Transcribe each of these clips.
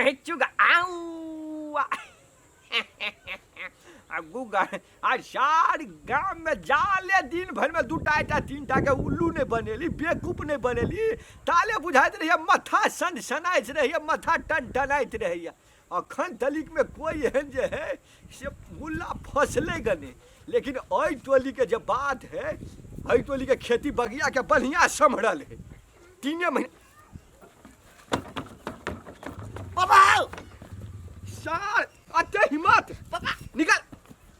हिचुक आऊ आ गूगल आ सार गाम में जाले दिन भर में दूटा एकटा तीनटा के उल्लू नहीं बनेली बेकूफ नहीं बनेली ताले बुझाइत रहैया माथा सन सनाइत रहैया माथा टन टनाइत रहैया अखन तलिक में कोई एहन जे है से मुल्ला फसले गने लेकिन एहि टोली के जे बात है एहि टोली के खेती बगिया के बढ़िया सम्हरल है तीने महीना बाबा सार अते हिम्मत पापा निकल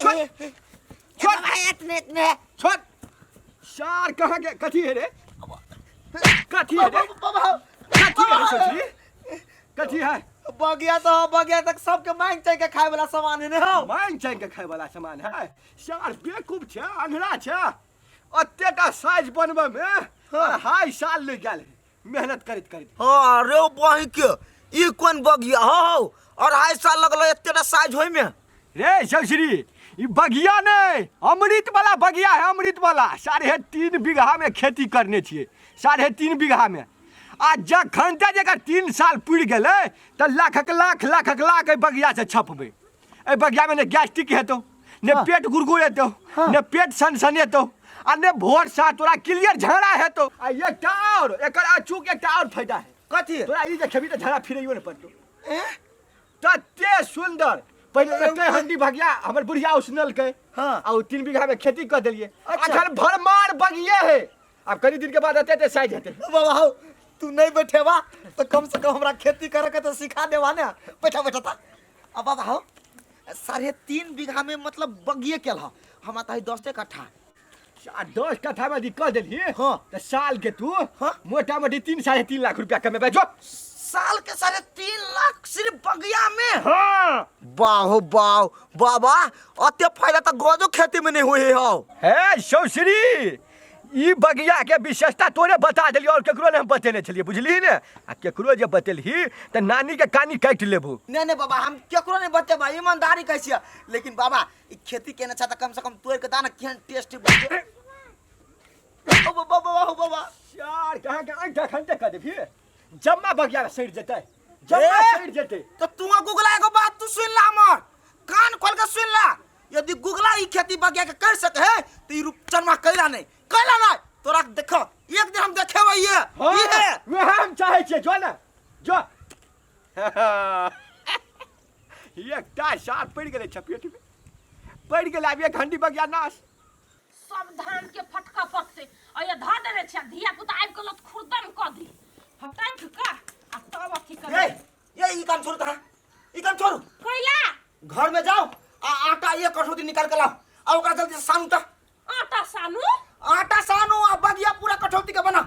छोड़ छोड़ बाबा इतने इतने छोड़ सार कहाँ के कथी है रे कथी है रे बाबा कथी है रे सोचली कथी है बगिया तो बगिया तक सबके मांग चाहि के खाए वाला सामान है ने हो मांग चाहि के खाए वाला सामान है सार बेवकूफ छै अंधरा छै अतेटा साइज बनबै में अढ़ाई साल लागि गेल है मेहनत करैत करैत हाँ रे बहिं के ई कोन बगिया हो हो अढ़ाई साल लगल एतेटा साइज होय में रे शौश्री ई बगिया नहीं अमृत वाला बगिया है अमृत वाला 3.5 बीघा में खेती करने छियै 3.5 बीघा में आ जखन तक जकर 3 साल पुरि गेलै तऽ लाखक लाख लाखक लाख एहि बगिया से छपबै एहि बगिया में ने गैस्ट्रिक हेतौ ने पेट गुड़गुड़ेतौ ने पेट सनसनेतौ आ ने भोर साँझ तोरा क्लियर झगड़ा हेतौ आ एकटा और एकर अचूक एकटा और फायदा है कथी तोरा ई जे खेबी तऽ झगड़ा फिरैयो ने पड़तौ तते सुंदर पहिले एके हंडी भगिया हमर बुढ़िया उसनलकै आ ओ 3 बीघा में खेती कऽ देलियै अखन भरमार बगिए है आब कनी दिन के बाद एते एते साइज हेतै बाबा हौ तू नहीं बैठेबा तो कम से कम हमरा खेती करे के तो सिखा देबा ने बैठा बैठा ता अब बाबा हौ 3.5 बीघा में मतलब बगिए केल ह हमरा तो है 10 कट्ठा आ 10 कट्ठा में यदि कह देलही तऽ साल के तू मोटा मोटी 3 3.5 लाख रुपया कमेबै जो साल के 3.5 लाख सिर्फ बगिया में हाँ बाहो बाहो बाबा अते फायदा तो गजो खेती में नहीं हुई हो हे सौश्री ई बगिया के विशेषता तोरे बता देलियो और केकरो ने हम बतेने छलिए बुझली ने आ केकरो जे बतेलही तऽ नानी के कानी काटि लेबू नहीं नहीं बाबा हम केकरो नहीं बतेबा ईमानदारी कहै छियै लेकिन बाबा ई खेती केने छ त कम से कम तोड़ के दाना केहन टेस्टी बनते ओ बाबा बाबा हो बाबा यार कहाँ के ऐंठा खंटे कऽ देबही जम्मा बगिया में सड़ि जेतै जम्मा ए! सड़ि जेतै तो तू गूगला एगो बात तू सुन ला हमर कान खोल के सुन ला यदि गूगला ई खेती बगिया के कर सके है तो ई रूपचनमा कैला नहीं कैला नहीं तोरा के देखो एक दिन हम देखेबै ये हाँ ई है वएह हम चाहै छियै जो ने जो एकटा सार पड़ि गेलै चपेटमे पड़ि गेलै आब एक हंडी बगिया नाश सब धान के फटका पकते आ ये धर देने छियै धिया पुता आबि के लत खुरदम कऽ दी फटक कऽ आ तब अथी कर ए ये ई काम छोड़ू तोरा ई काम छोड़ू कैला घर में जाओ आ आटा एक कटोरी निकाल के लाओ आ ओकरा जल्दी से सानू त आटा सानू आटा सानू आ बगिया पूरा कटौती के बना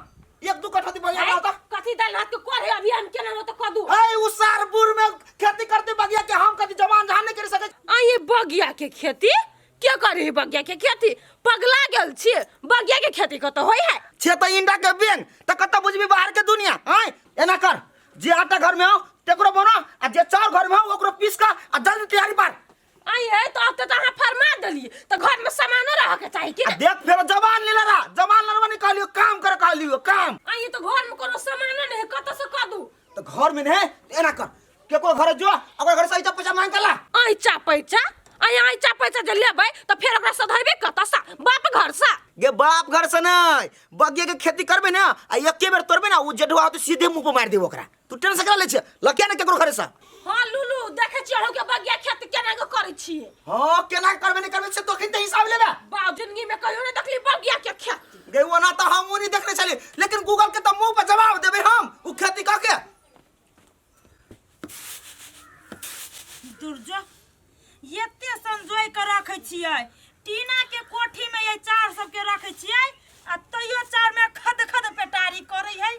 एक दू कटौती बगिया बनाओ त कथी दाल भात के करे अभी हम केना हो तो कदू ए उ सार बुर में खेती करते बगिया के हम कभी जवान जहां नहीं कर सके आ ये बगिया के खेती के करे है बगिया के खेती पगला गेल छियै बगिया के खेती कतऽ होय है छे त इंडा के बैंक त कत बुझबी बाहर के दुनिया आय एना कर जे आटा घर में हो तेकरो बनो आ जे चाउर घर में हो ओकरो पीस का आ जल्दी तैयारी पार आई है तो अब तो अहाँ फरमा देलिए तो घर में सामानो रह के चाही कि आ देख फेर जवान ले रहा जवान लड़वा नहीं कहलियो काम कर कहलियो काम आई तो घर में कोनो सामानो नहीं है कतऽ से कऽ दू तो घर में नहीं तो एना कर केको घर जो ओकर घर से ऐसा पैसा मांग के ला ऐचा पैचा आई ऐचा पैचा जे लेबै तऽ फेर ओकरा सधैबे कतऽ सा बाप घर सा गे बाप घर से नहीं बगिया के खेती करबे ना आ एके बेर तोड़बे ना उ जेठवा होते सीधे मुंह पर मार देबो ओकरा तू टेंशन करा ले छे लकिया ना केकरो घरे से हाँ लुलु देखै छियै अहूँ के बगिया खेती केना के करै छियै हां केना करबे नहीं करबे से तोखिन ते हिसाब लेबे बाप जिंदगी में कहियो नहीं देखली बगिया के खेती गे ओना तो हम नहीं देखने छली लेकिन गूगल के तो मुंह पर जवाब देबे हम उ खेती क के दुर्जो एते संजोय के रखै छियै टीना के कोठी में ये चार सबके रखै छियै आ तैयो चार में खद खद पेटारी करै है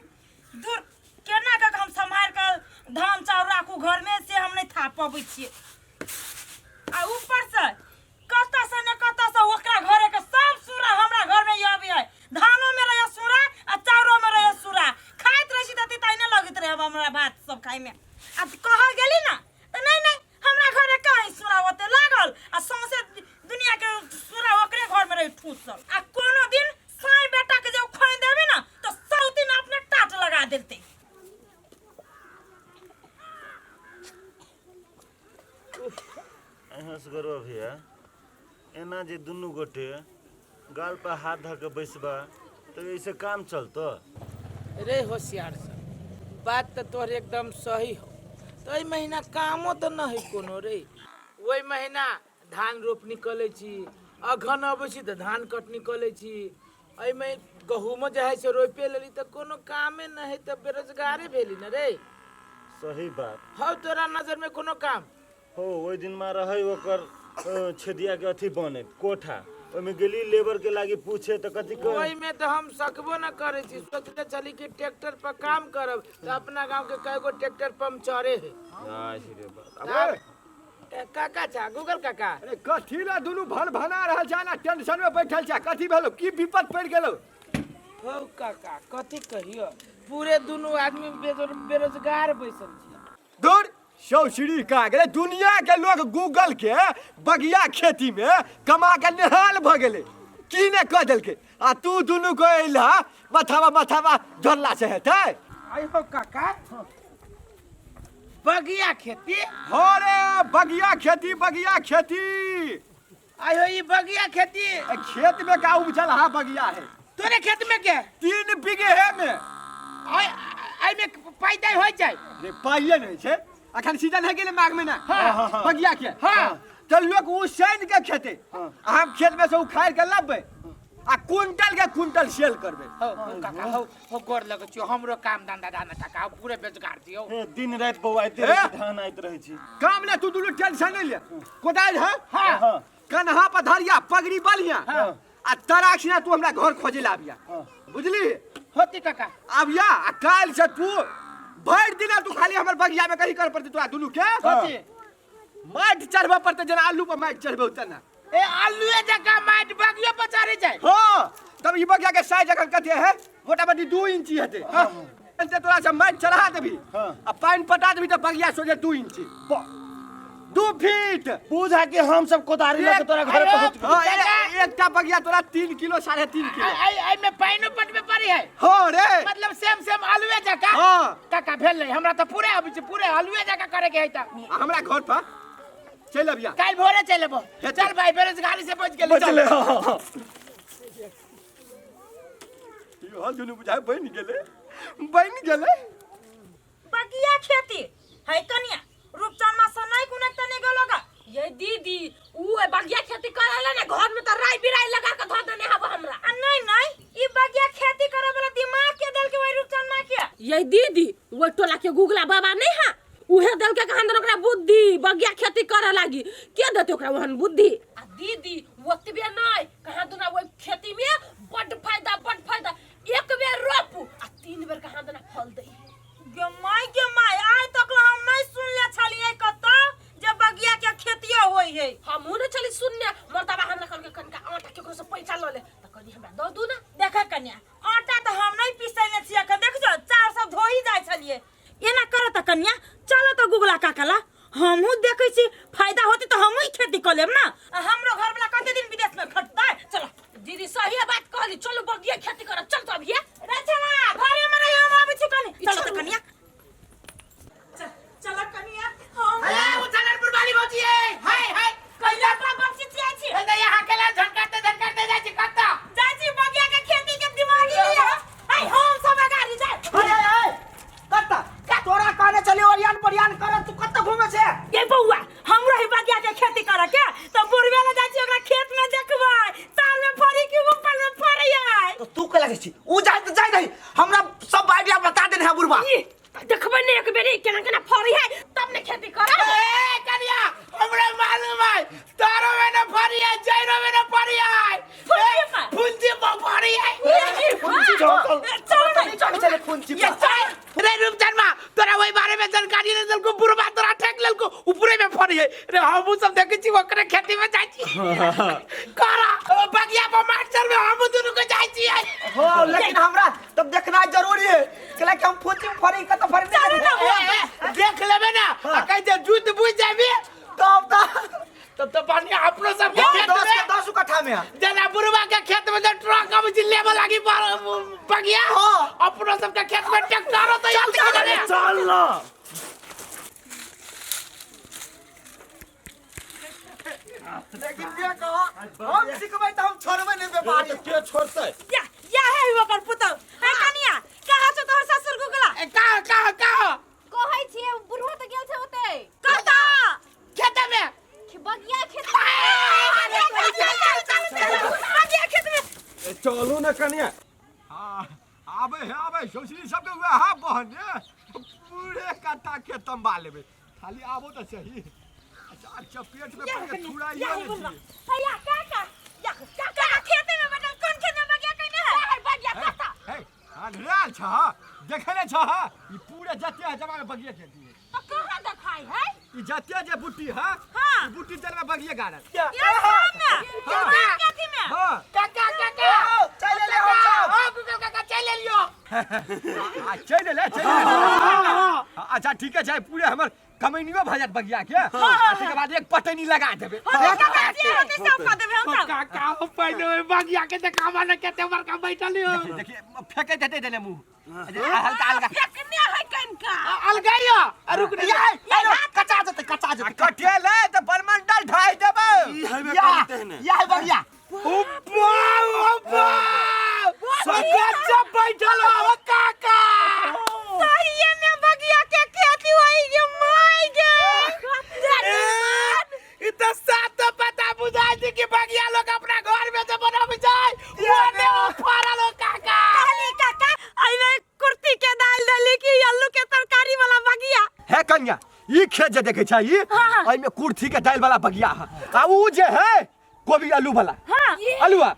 दूर केना कऽ हम सम्हारि कऽ धान चाउर राखू घर में से हम नहि था पबै छियै आ ऊपर से कतऽ से ने कतऽ से ओकरा घरे के सब सूरा हमरा घर में अबै है धानो में रहे सूरा आ चाउरो में रहे सूरा खाइत रहै छी तऽ तिताइ नहि लगैत रहै हमरा भात सब खाइमे आ कहल गेली ना तऽ नहि नहि हमरा घरे कहीं सूरा ओते लागल आ सौंसे दुनिया के सूरा ओकरे घर में रही ठूसल आ कोनो दिन साई बेटा के जब खोइ देबे ना तऽ सब दिन अपने टाट लगा देते अहसगरो भैया एना जे दुनू गोटे गाल पर हाथ धऽ के बैसबा तऽ एहिसँ काम चलतो रे होशियार सब बात तऽ तोहर एकदम सही हो तऽ एहि महीना कामो तऽ नहि है कोनो रे ओहि महीना धान रोपनी कऽ लै छी अगहन अबै छी तऽ धान कटनी कऽ लै छी एहिमे गहूमो जे है से रोपे लेली तऽ कोनो कामे नहि है तऽ बेरोजगारे भेली ने रे सही बात हौ तोरा नजरमे कोनो काम हो ओहि दिनमा रहै ओकर छेदियाके अथी बने कोठा ओहिमे गेली लेबर के लागी पूछे तऽ कथी कह ओहिमे तऽ हम सकबो न करै छी सोचले छली कि ट्रैक्टर पर काम करब तऽ अपना गांव के कएगो ट्रैक्टर पंचरे है आहि रे बाप। आब ए, काका छा गूगल काका अरे कथी ला दुनू भन भना रहल छै ना टेंशन में बैठल छै कथी भेलो की विपद पड़ि गेलो हौ काका कथी कहियो पूरे दुनू आदमी बेरोजगार बैसल छी दूर सौश्री का गेलै दुनिया के लोग गूगल के बगिया खेती में कमा के निहाल भऽ गेलै की ने कऽ देलकै आ तू दुनू को अइला मथावा मथावा जोड़ला से हेतै आइ हो काका बगिया खेती हो रे बगिया खेती बगिया खेती आइ हो ई बगिया खेती ए, खेत में का उपजल हा बगिया है तोरे खेत में के 3 बीघे है में आइ आइ में पाई दाई हो जाए रे पाइए नहीं छै अखन सीजन है गेलै माघ महीना हाँ। बगिया के हाँ। तऽ लोग उसैन के खेते आ हम खेत में से उखाड़ के लाबे आ क्विंटल के क्विंटल सेल करबे हो हो काका हो हो गोर लगै छियौ हमरो काम धंधा दाना काका हो पूरे बेरोजगार छियौ हे दिन राति बौआइते ए? रहै छी धान आइत रहै छी काम ले तू दुनू टेंशन नहीं ले कोदारि है हाँ हाँ कन्हा पर धरिया पगड़ी बलिया हाँ। आ तराक्षिणा तू हमरा घर खोजे ला आबिया हाँ। बुझली होती काका आबिया आ काल्हि से तू भरि दिना तू खाली हमर बगिया में कहीं कर पड़तै तोरा दुनू के होती माटि चढ़बऽ पड़तै जेना आलू पर माटि चढ़बै तेना ए आलूए जकाँ माटि बगियो पर चढ़ै छै हाँ तब ई बगिया के साइज अखन कते है मोटा मोटी 2 इंची हेतै ते तोरा से माटि चढ़ा देबी हाँ। आ पानि पटा देबी तऽ बगिया सोझे 2 इंची 2 फीट बुझा के हम सब कोदारी लऽ के तोरा घर पहुँच गेली। हाँ, एकटा बगिया तोरा 3 किलो 3.5 किलो आई आई में पानिो पटबे पड़ी है हाँ रे मतलब सेम सेम आलूए जकाँ हाँ। काका भेल नहीं हमरा तऽ पूरे आबै छै पूरे आलूए जकाँ करे के है तऽ आ हमरा घर पर चलि अबिया काल्हि भोरे चलि एबो हेतै। चल भाई बेरोजगारी से बचि गेली बचले हाँ इहो दुनू बुझाइ बनि गेलै बनि गेलै बगिया खेती है कनिया रूपचनमा से नहीं कुने तने गेलो गा ये दीदी ऊ ए बगिया खेती करे ना घर में तो राई बिराई लगा के धो देने हब हमरा आ नहीं नहीं ई बगिया खेती करे वाला दिमाग के देल के वही रूपचनमा के ये दीदी वो टोला के गुगला बाबा नहीं हा उहे दल के कहां ओकरा बुद्धि बगिया खेती करे लागी के देते ओकरा ओहन बुद्धि आ दीदी ओतबे नहीं कहां दुना वो खेती में बड फायदा बड फायदा एक बेर रोपू आ 3 बेर कहां दुना फल दे गे माय गे माय आइ तक ला हम नहीं सुनले छलियै कतौ जे बगिया के खेतियो होई है हमहू ने चली सुनने मर्दबा हमरा कहलकै कनिका आटा केकरो से पैसा लऽ ले तऽ कहली हमरा दऽ दू ना देख कन्या आटा तऽ हम नहीं पिसैले छियै अखन देख जो चाउर सब धोई जाइ छलियै एना कर तऽ कन्या चलो तऽ गुगला काका ला हमहूँ देखै छी फायदा होते तऽ हमहूँ ई खेती कऽ लेब ना आ हमरो घर वाला कते दिन विदेश में खटतै चलो दीदी सही बात कहली चलू बगिया खेती करब चल तो अभिये रे छला घरे में रही हम आबै छी कनी चलो तऽ कन्या चल चलो कन्या हम अरे उछलन वाली भौजी है हाय हाय कहिया पर बच्ची छियै छी ए यहाँ के ला झनकारते झनकारते जाइ छी कत्ता जाइ छी बगिया के खेती के दिमागी लिया हाय हम सब अगाड़ी जाय अरे अरे कत्ता तोरा कहने चली ओरियान परियान कर तू कत्ता घूमे छे ये बौआ हमरो ही बगिया के खेती करे के तो बुढ़वे ले जाइ छी ओकरा खेत में देखबै तार में फरी कि ऊपर में फरी है तो तू केला जाइ छी ऊ जाय त जाय नहीं हमरा सब आइडिया बता देने है बुढ़बा ई, देखबै ने एक बेरी केना केना फरी है तब ने खेती करब ए कनिया हमरा मालूम है तारो में न फरी है जैरो में न फरी है फुंजी पर फरी है फुंची चलो चल चल चले फुंची ये चल रे रूपचनमा तोरा ओहि बारे में जानकारी नहीं देलको बुढ़बा तोरा ठेक लेलको ऊपरे में फरी है रे हमहू सब देखै छी ओकरे खेती में जाइ छी करा ओ बगिया पर मास्टर में हमहू दुनू के जाइ छी हो लेकिन हमरा तब देखना जरूरी है केला कि हम फुंची में फरी कत फरी नहीं ए, ए, देख लेबे ना आ कहीं जे जूत बुझ जाबी तब त तब तो पानी अपनो सब के खेत 10 में के 10 कट्ठा में है जेना बुढ़वा के खेत में जो ट्रक अबै छै लेबे लागी बगिया हाँ। अपनो सब के खेत में ट्रैक्टर होतै चल चल ना लेकिन के कहो हम सिखबै तऽ हम छोड़बै नहि व्यापारी। के छोड़तै? या या है ओकर पुतौ है। कनिया, कहाँ छौ तोहर ससुर गुगला? ए, का का का कहै छियै, बुढ़वा तऽ गेल छै ओतै। कतऽ? खेत में। बगिया खेत। बगिया खेत में। ए, चलू ने कनिया। हाँ, आबै है, आबै सौसरी सबके वएह बहने पूरे कट्टा के तंबा लेबै, खाली आबो तऽ सही। अच्छा, चपेट में पड़ के थुराइयो या ने बुढ़वा दियै। है। या काका, या काका, खेत में बैठल कोन खेत में बगिया कइने है? बगिया कतऽ? हे, अंधराल छह, देखै नहि छह? ई पूरे जते है जमा में बगिया खेती है। तऽ कहाँ देखाइ है? ई जते जे बुट्टी है, हाँ। ई बुट्टी जल में बगिया गाड़ल। या सामने हाँ। कथी में? हाँ। काका, काका, चलि एलियै हमसब। ओ गूगल काका, चलि एलियो। आ चलि एलै, चलि एलै। अच्छा, ठीके छै, पूरे हमर कमैनियो भऽ जायत बगिया के, आ तकर बाद एक पटैनी लगा देबै। काका, जे होतै सब कऽ देबै हम सब। काका, हो पहिले ओहि बगिया के देखाबा ने, कते बड़का बैठल हो। देखिए, देखिए, फेंकैत हेतै देने मुँह हल्का हल्का। फेकने है कनिका। अलगाइयो, आ रुक ने। या या, कचा जेतै, कचा आ जेतै। कटेलै तऽ बलमंडल ढाइ देबै। ई हेबे या करतै ने। या है बगिया। ओ बाप, ओ बाप, गजब बैठल हो काका। सहिए में बगिया के खेती होई गे माय गे। ए, ई त सात पता बुझाइ छै कि बगिया लोग अपना घर में जे बनाबै छै ओने ओ फरल हो काका। कहली काका, एहिमे कुर्ती के दाल देली कि आलू के तरकारी वाला बगिया? हे कन्या, ई खेत जे देखै छै ई, एहिमे कुर्थी के दालि वाला बगिया है, आ ऊ जे है कोबी आलू वाला। हाँ। आलूआ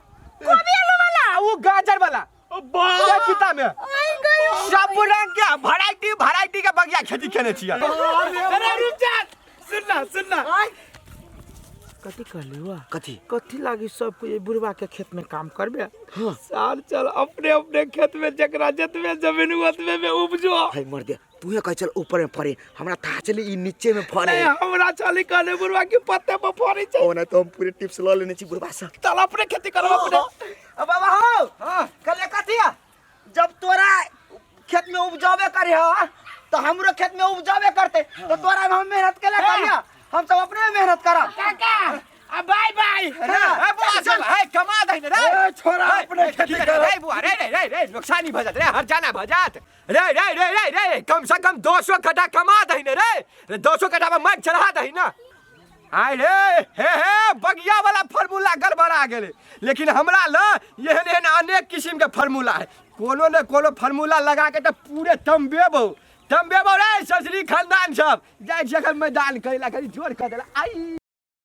कोबी आलू वाला। आ ऊ गाजर वाला। पूरा किताब में सब रंग के वैरायटी वैरायटी के बगिया खेती केने छियै। अरे रुक जा, सुन ना, सुन ना, कथी कहली हुआ? कथी? कथी लागी सब कोई बुढ़वा के खेत में काम करबे? साल चल अपने अपने खेत में, जकरा जतबे जमीन ओतबे में उपजो। है मर दे, तूहे कहै चल ऊपर में फरे, हमरा था चली ई नीचे में फरे। नहीं, हमरा चली कहले बुढ़वा के पत्ते पर फरे छै। ओना तो हम पूरे टिप्स ल लेने छी बुढ़वा से। चल अपने खेती करो अपने। अब बाबा हो। हाँ। कल कथी है? जब तोरा खेत में उपजाबे करे हो तो हमरो खेत में उपजाबे करते, तो तोरा में हम मेहनत केला करिया? हम सब अपने में मेहनत करब। काका, आ बाय बाय। रे हे बुआ सब, हे कमा दही ने रे। ए, छोरा, अपने खेती रे करो। रे बुआ, रे रे रे रे, नुकसानी भऽ जात रे, हरजाना भऽ जात रे रे रे रे रे। कम से कम 200 कट्ठा कमा दही ने रे रे, 200 कट्ठा में मर चढ़ा दही ना। आय रे, हे हे, बगिया वाला फार्मूला गड़बड़ा गेलै, लेकिन हमरा ल एहन एहन अनेक किस्म के फार्मूला है। कोनो ने कोनो फार्मूला लगा के तऽ पूरे तमबेबो तमबेबो रे। ससुरी खानदान सब जाइ छै एखन मैदान करै ला, कनि जोर कऽ देला आई।